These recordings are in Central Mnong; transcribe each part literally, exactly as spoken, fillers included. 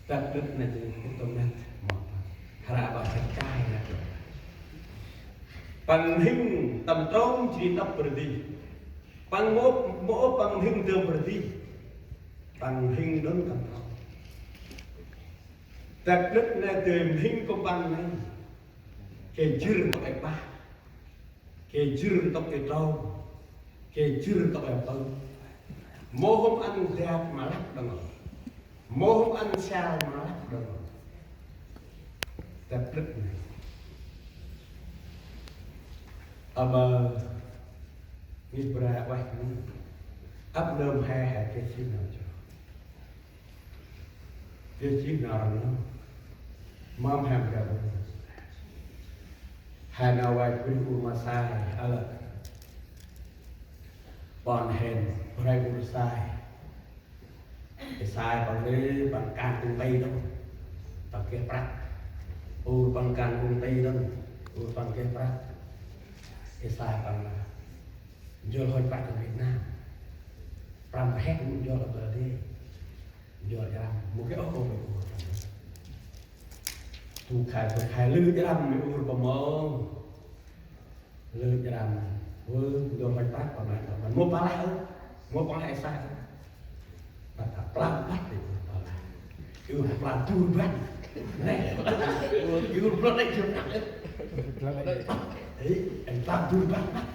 Tât lŭt nây jêng ntŭk năk mâu păng. Hra ƀă săk kai năk. Păng hing tâm trôm jêh ri ntŭk bơh ri. Păng mâu, mâu ôp păng hing dơm bơh ri. Păng hing đŏng tâm trôm. Tât lŭt nây dơm hing kŭmpăn nây. Geh jêr ntŭk ê bah. Geh jêr ntŭk ê trôm. Geh jêr ntŭk ê pơm. Mâu hôm ăn dak ma lăp đŏng. Mâu hôm ăn sial ma lăp đŏng. Tât lŭt nây. Aƀaơ ngih bra ueh nây. Ăp nơm he he geh jêh nau chroh. Geh jêh nau rnơm. Mâm he bra ƀư. He nau vay bri ur ma sai, ơ. Ƀon hên, bri ur sai. Ê sai păng ri, păng kan kŭng ti đŏng. Păng geh prăk. Ur păng kan kŭng ti đŏng. Ur păng geh prăk. Ê sai păng lah. Njol hoi prăk Việt Nam. Prăm hek njol bơh dê. Njol jrăm. Mâu geh ôh kônh ur. Tu khai, tu khai lư jrăm mâu ur păng mâu. Lư jrăm, ơ, njol hoi prăk păng nây, păng mâu păng lah, ơ, mâu păng lah ê sai. Păng ta plang păt đi, păng lah. Ur plang dur băn. Nê, ur plang nê jơm năk, ơ. Ê, ê, plang dur băn, băn.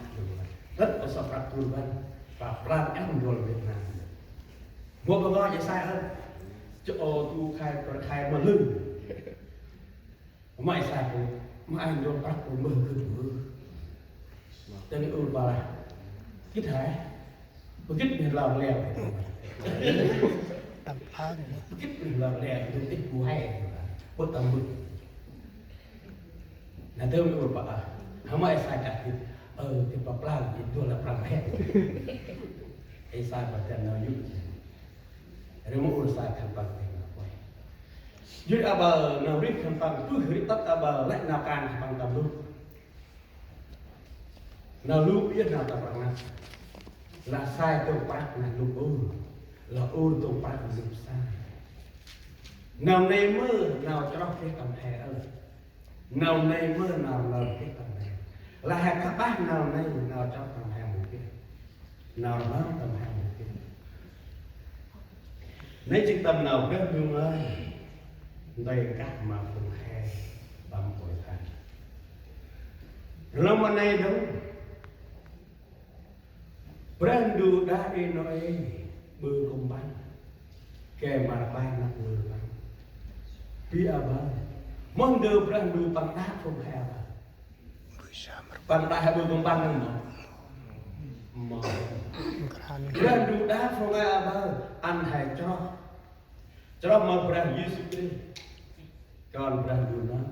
Tât ơ sa prăk dur băn. Păng plang ăn njol Việt Nam. Mâu păng lah ê sai, ơ. Chơ ô tu khai, prăk khai mâu lư. Ma ê sai pô, ma ai njol prăk pô mbơh gĭt mbơh. Tơ nê ur păng lah. Gĭt hê. Bơ gĭt nê lar leo. Tâm phang. Bơ gĭt nê lar leo, du tih bu hê. Bơ tâm mbơh. Nê tơ nê ur păng lah. Hê ma ê sai kah gĭt. Ơ, gĭt păng plang, gĭt du lah prăm hê. Ê sai păng tơ nau yŭk. Ri mâu ur sai khân păng têng nau ueh. Jêh ri aƀaơ nau rêh khân păng bơh ri tât aƀaơ lĕ nau kan khân păng tâm lŭ. Nau lŭ yơh nau tâm rnăk. Lah sai tông prăk nau lŭ ur. Lah ur tông prăk nau lŭ sai. Nau nây mơ nau chroh geh tâm he ơ. Nau nây mơ nau rnơm geh tâm he. Lah he kah bah nau nây nau chroh tâm he mâu geh. Nau rnơm tâm he mâu geh. Nây jêng tâm nau Brah Ndu ngơi. Ntoih kah ma phung he tâm Kôranh. Lŏm ma nây đŏng. Brah Ndu đă i Nôê ƀư kŭmpăn. Gay ma rklaih năk ngăn păng. Bi aƀaơ. Moh ndơ Brah Ndu păng đă phung he aƀaơ. Păng đă he ƀư kŭmpăn nây moh. Moh. Brah Ndu đă phung he aƀaơ. Ăn he chroh. Chroh ma Brah Yêsu Krist. Kon Brah Ndu nơm.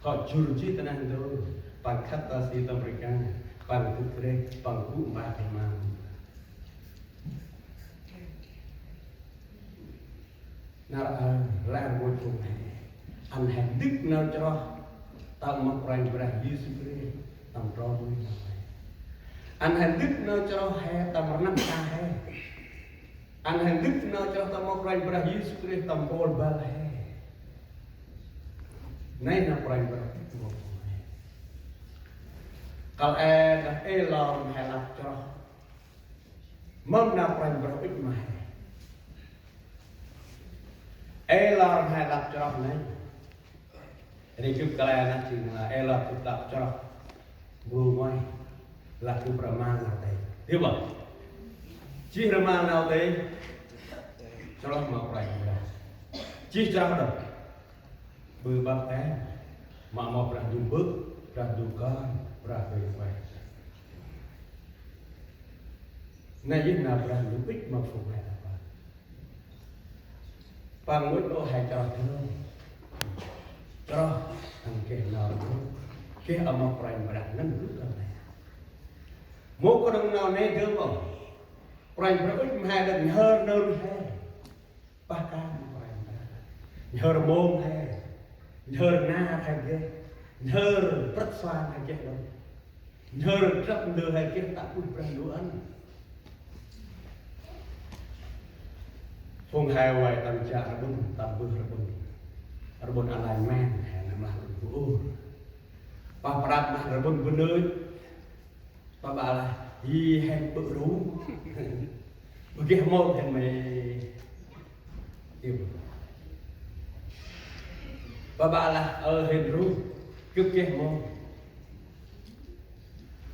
Hŏ jŭr jêh ta neh ntu. Păng khât ta si tâm rkăng. Păng gŭ krêh. Păng gŭ mbah kơt ma. Nar aơ, lĕ rngôch phung he. Ăn he dĭk nau chroh. Tâm ma Kôranh Brah Yêsu Krist. Tâm trôm nuih nau he. Ăn he dĭk nau chroh he. Tâm rnăk ta he. Ăn he dĭk nau chroh tâm ma Kôranh Brah Yêsu Krist tâm mpôl băl he. Nây nau Kôranh Brah dĭk ma phung he. Kăl e đah ê lor he lăp chroh. Mâm nau Kôranh Brah ŭch ma he. Ê lor he lăp chroh nây. Ri gâp kăl e năk jêng lah ê lor gâp lăp chroh. Mbu ngoai. Lah gâp rmal nau tê. Dih bă. Jêh rmal nau tê. Chroh ma Kôranh Brah. Jêh chroh đŏng. Ƀư băp tê. Ma mâu Brah Ndu Mbơ̆, Brah Ndu Kon, Brah Huêng Ueh. Nây jêh nau Brah Ndu ŭch ma phung he aƀaơ. Păng ŭch ôh he chroh dơm. Chroh, ăn geh nau dơm. Geh amoh Kôranh Brah nơm gŭ tâm he. Mâu knŏng nau nây dơm ôh. Kôranh Brah ŭch ma he đŏng nhhơr nơm he. Pah kan ma Kôranh Brah. Nhhơr mông he. Nhhơr nar he geh. Nhhơr prăk suan he geh đŏng. Nhhơr drăp ndơ he geh tă bơh Brah Ndu ăn. Phung he vay tâm jă rbŭng, tâm bơh rbŭng. Rbŭn a lanh men, he nơm lah rbŭn bu ur. Pah prăp mah rbŭn bu nơch. Pah ƀă lah, hi hen ƀơ̆ ru. Ƀơ geh mông hen me. Pah ƀă lah, ơ hen ru. Gâp geh mông.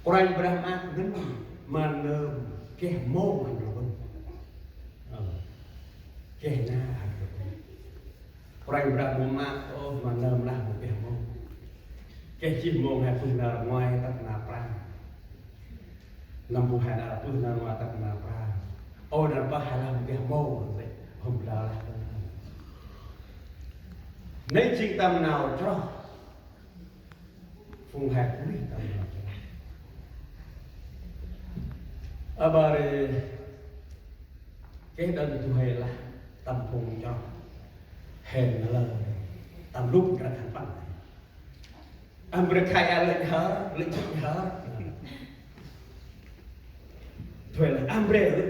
Kôranh Brah maak ngăn ma nơm geh mông ăn rbŭn. Ơ, geh na ăn rbŭn. Kôranh Brah mâu maak ôh ma nơm lah mâu geh mông. Geh jêh mông he bơh nar ngoai tât nar prăm. Nâm bu he nar bơh nar ngoai tât nar prăm. Ơ, nar bơh he lah mâu geh mông, hôm blao lah. Nây jêng tâm nau chroh. Phung he bunuyh tâm nau chroh. Aƀaơ ri geh đŏng du huê lah tâm phung chroh. Hên lơ tâm lŭp ntrăk hăn păng. Ambre khai a lĕ nhhơr, lĕ chĭt nhhơr. Thuê lah ambre lĕ.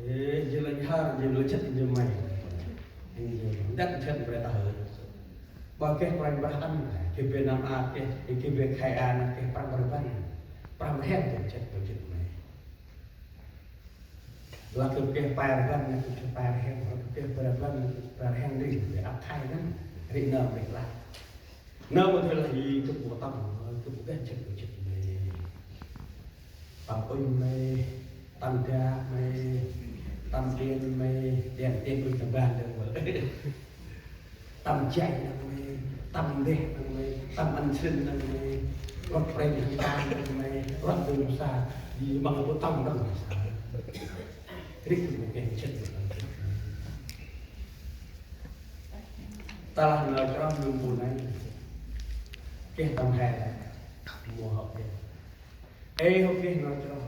Ê, jêng lĕ nhhơr, jêng lĕ chĭt, jêng may. Jêng đăt chĭt bre ta hơ. Ƀă geh Kôranh Brah ăn, geh bê năm a, geh, geh bê khai a nă, geh prăm rbăn. Prăm rhiăng jêng chĭt, jêng chĭt may. Lah gâp geh pe rbăn, gâp geh pe rhiăng, lah gâp geh pe rbăn, pe rhiăng ri, geh ăp khai ngăn, ri nơm ri lah. Nơm ri lah i gâp bu tâm, gâp bu geh chĭt, gâp chĭt may. Tâm ŭnh may, tâm dak may, tâm điên may, điên điên ŭnh tâm ban dơm may. Tâm jay nâng may, tâm ndeh nâng may, tâm ăn sĭn nâng may, rŏt prêng hăn ban nâng may, rŏt dơm sa, i măng bu tâm nâng may sa. Rĭ may geh chĭt may nâng. Ta lah nau chroh nâm bu nây. Geh tâm he, mâu hŏ geh. Ê hŏ geh nau chroh.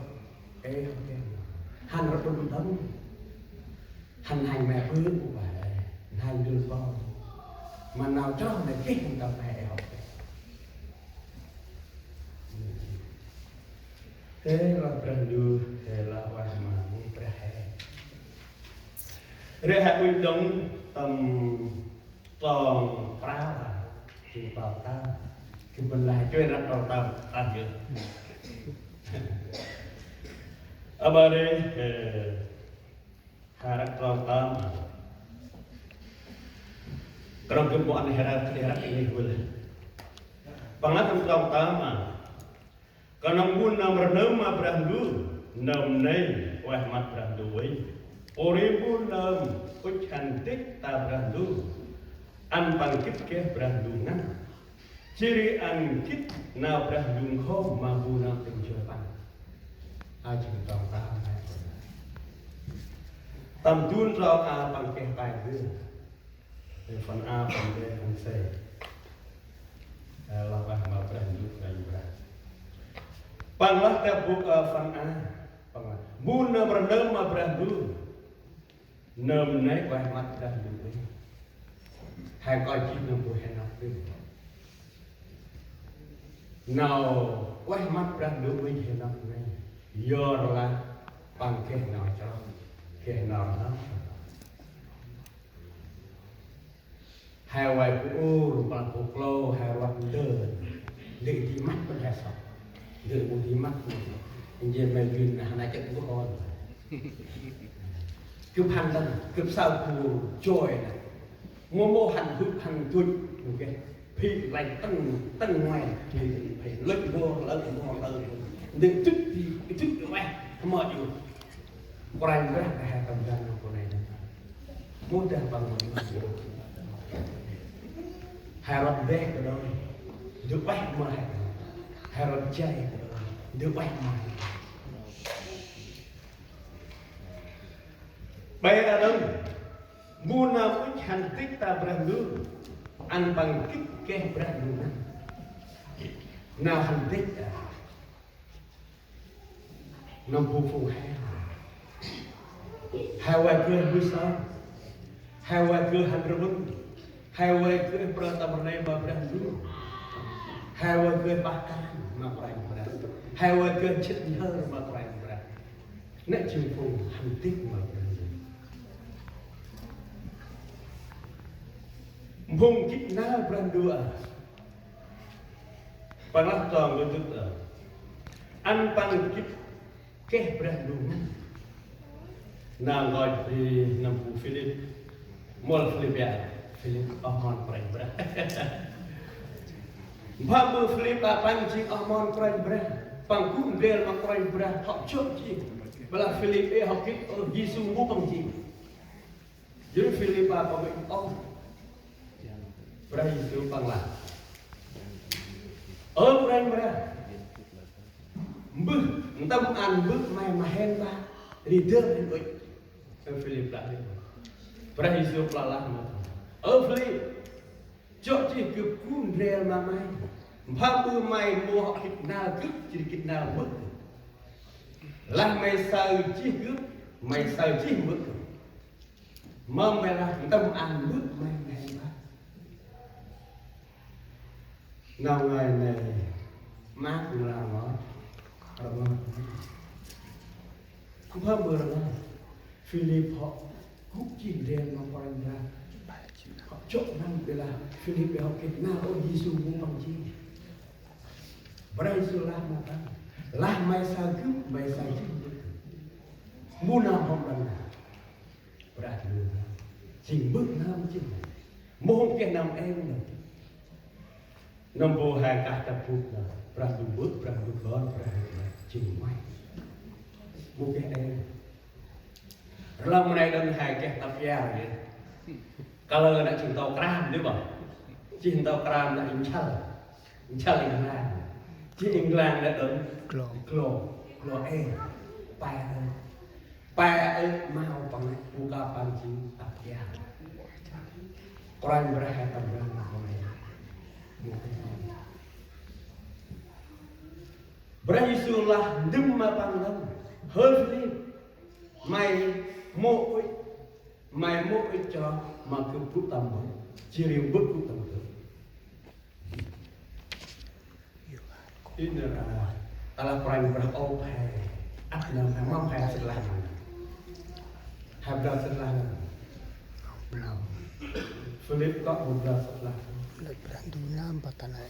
Ê hŏ geh nau. Hăn rbŭn tâm. Hăn hanh me ƀư u ba. Hăn dŭl ƀon. Ma nau chroh nây geh tâm he ê hŏ geh. Ê lah Brah Ndu, ê lah ueh ma Brah he. Ri he ŭch đŏng tâm Trong prao, jêng trong tơm. Gâp mĭn lah chuê rnăk trong tơm, tơm yơh. Aƀaơ ri, ê, he rnăk trong tơm. Knŏng gâp mâu ăn he rnăk, he rnăk i nây vâl. Păng lah tâm trong tơm. Knŏng bu nơm rnơm ma Brah Ndu, nơm nây ueh măt Brah Ndu uănh. Pôri bu nơm ŭch hăn dĭk ta Brah Ndu, ăn păng gĭt geh Brah Ndu ngăn. Jêh ri ăn gĭt nau Brah Ndu nkhôm ma bu nơm tĭng joi păng. A jêng trong tơm. Tâm dun trong a păng geh pe gưl. Ê, phần A, phần B, phần C. Ê, lah ueh ma Brah Ndu, Kôranh Brah. Păng lah ta bu, ê, phần A. Păng lah. Bu nơm rnơm ma Brah Ndu. Nơm nây ueh măt Brah Ndu uănh. He kơl jêh nơm bu he năp uănh. Nau ueh măt Brah Ndu uănh he năp nây. Yorlah păng geh nau chroh, geh nau rnơm. He vay bu ur, păng bu klô, he rvăt ndơ. Ndơ di măt păng he sŏk. Ndơ bu di măt păng. Njê me vin na hana chăk bu hon. Gâp hăn đăng, gâp saơ bu joi na. Mô mô hăn hŭp hăn dŭt. Phê lanh tăng, tăng ngoai. Phê, phê lŭch bôr, lŭch bôr, lŭch bôr. Ndơ dŭt di, dŭt di ueh. Hmơ ju. Kôranh Brah he tâm ban nơm pô nây nơm. Mâu dah păng mâu mâu. He rvăt ndeh kơ đôi. Ndơ ueh mâu he. He rvăt jay kơ đôi. Ndơ ueh mâu he. Ƀiă đŏng. Bu nơm ŭch hăn dĭk ta Brah Ndu. Ăn păng gĭt geh Brah Ndu ngăn. Nau hăn dĭk ta. Nâm bu phung he. He vay geh mbơh sơm. He vay geh hăn rvŭn. He vay geh prơ tâm rnê ma Brah Ndu. He vay geh pah kan ma Kôranh Brah. He vay geh jât nhhơr ma Kôranh Brah. Nê jêng phung hăn dĭk ma Brah Ndu. Mông gĭt năl Brah Ndu a. Păng lah tŏng gâp dŭt a. Ăn păng gĭt geh Brah Ndu ngăn. Nơh nkoch bri nâm bu Philip. Mâl Philip a. Philip oh mon Kôranh Brah. Mpham bu Philip a păng jêng oh mon Kôranh Brah. Păng gŭ ndrel ma Kôranh Brah hŏ jŏ jêh. Bol lah Philip ê hŏ gĭt ơ Yêsu mbu păng jêng. Jêh ri Philip a păng ê oh. Brah Yêsu păng lah: Ơ Kôranh Brah, mbơh, ntơm ăn mbơh may ma hên ta, ri dơm hên ŭch. Ơ Philip lah ri. Brah Yêsu păng lah ma: Ơ Philip, jŏ jêh gâp gŭ ndrel ma may. Mpham bu may mâu hŏ gĭt năl gâp, jêh ri gĭt năl mbơh. Lah may saơ jêh gâp, may saơ jêh mbơh. Mâm may lah ntơm ăn mbơh may ma hên ta. Nau ngơi nây mât ngla ngơi. Rngot. Mpham bu rngot. Philip hŏ gŭ jêh ndrel ma Kôranh Brah. Hŏ jŏ năm bê lah Philip hŏ gĭt năl ơ Yêsu mbu păng jêng. Brah Yêsu lah ma păng: Lah may saơ gâp, may saơ jêh mbơh. Mbu nơm hôm đŏng nơh. Brah Ndu jêng mbơh nơm jêng. Mâu hôm geh nơm êng nơh. Nâm bu he kah ta bŭk nơh. Brah Ndu mbơh, Brah Ndu kon, Brah Ndu jêng may. Mâu geh êng. Rlăm nây đŏng he geh ta piar yơh. Kalơ nây jêng ntâu kram dih bơh. Jêng ntâu kram nây nchăl. Nchăl England. Jêng England nây đŏng. Glo. Glo. Glo êng. Pe ơ. Pe ơ mâu păng nây bu ka păng jêng ta piar. Kôranh Brah he tâm răng ma păng nây. Brah Yêsu lah ndŭm ma păng đŏng: Hơi Philip, may mâu ŭch, may mâu ŭch chroh ma gâp gŭ tâm mbơh, jêh ri mbơh gŭ tâm gâp. Ê nơh, a, tơ lah Kôranh Brah ôp he, ăt nơh he mâm he sĭt lah nơh. He blao sĭt lah nơh. Blao. Philip kŏ mâu blao sĭt lah. Lĕ Brah Ndu nơm pa ta nây.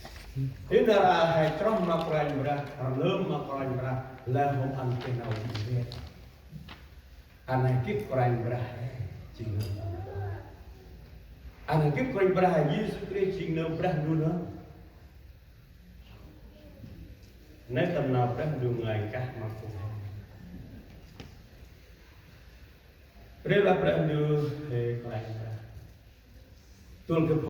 Ê nơh, a, he chroh ma Kôranh Brah, rlơm ma Kôranh Brah, lah hôm ăn geh nau jêh ri. Ăn he gĭt Kôranh Brah he jêng nơm. Ăn he gĭt Kôranh Brah he Yêsu Krist jêng nơm Brah Ndu nơm. Nây tâm nau Brah Ndu ngơi kah ma phung he. Ri lah Brah Ndu he Kôranh Brah. Tôl gâp